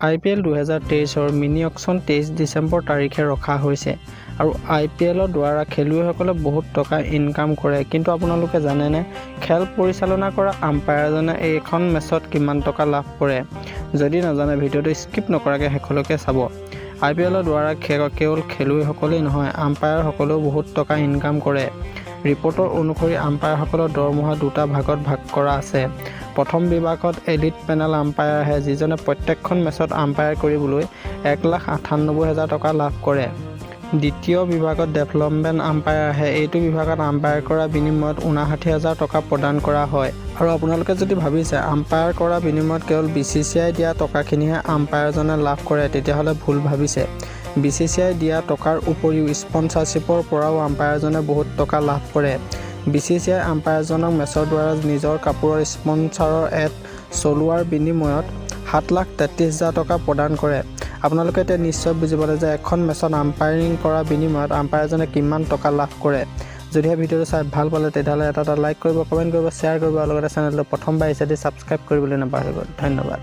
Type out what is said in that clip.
IPL 2023ৰ mini auction 23 December তাৰিখে ৰখা হৈছে আৰু আইপিএলৰ দ্বাৰা খেলুৱৈসকলে বহুত টকা ইনকাম কৰে। কিন্তু আপোনালোকে জানেনে, খেল পৰিচালনা কৰা আম্পায়াৰজনে এইখন মেচত কিমান টকা লাভ কৰে? যদি নাজানে, ভিডিঅ'টো স্কিপ নকৰাকৈ শেষলৈকে চাব। আইপিএলৰ দ্বাৰা কেৱল খেলুৱৈসকলেই নহয়, আম্পায়াৰসকলেও বহুত টকা ইনকাম কৰে। ৰিপৰ্টৰ অনুসৰি আম্পায়াৰসকলৰ দৰমহা দুটা ভাগত ভাগ কৰা আছে। প্ৰথম বিভাগত এলিট পেনেল আম্পায়াৰ আহে, যিজনে প্ৰত্যেকখন মেচত আম্পায়াৰ কৰিবলৈ 1,98,000 টকা লাভ কৰে। দ্বিতীয় বিভাগত ডেভেলপমেণ্ট আম্পায়াৰ আহে। এইটো বিভাগত আম্পায়াৰ কৰাৰ বিনিময়ত 59 হাজাৰ টকা প্ৰদান কৰা হয়। আৰু আপোনালোকে যদি ভাবিছে আম্পায়াৰ কৰাৰ বিনিময়ত কেৱল বিচিচিআই দিয়া টকাখিনিহে আম্পায়াৰজনে লাভ কৰে, তেতিয়াহ'লে ভুল ভাবিছে। বিচিচিআই দিয়া টকাৰ উপৰিও স্পনচাৰশ্বিপৰ পৰাও আম্পায়াৰজনে বহুত টকা লাভ কৰে। বিচিচিআই আম্পায়াৰজনক মেচৰ দ্বাৰা নিজৰ কাপোৰৰ স্পনচাৰৰ এড চলোৱাৰ বিনিময়ত 7,33,000 টকা প্ৰদান কৰে। আপোনালোকে এতিয়া নিশ্চয় বুজি পালে যে এখন মেচত আম্পায়াৰিং কৰাৰ বিনিময়ত আম্পায়াৰজনে কিমান টকা লাভ কৰে। যদিহে ভিডিঅ'টো চাই ভাল পালে, তেতিয়াহ'লে এটা এটা লাইক কৰিব, কমেণ্ট কৰিব, শ্বেয়াৰ কৰিব আৰু লগতে চেনেলটো প্ৰথমবাৰ আহিছে যদি ছাবস্ক্ৰাইব কৰিবলৈ নাপাহৰিব। ধন্যবাদ।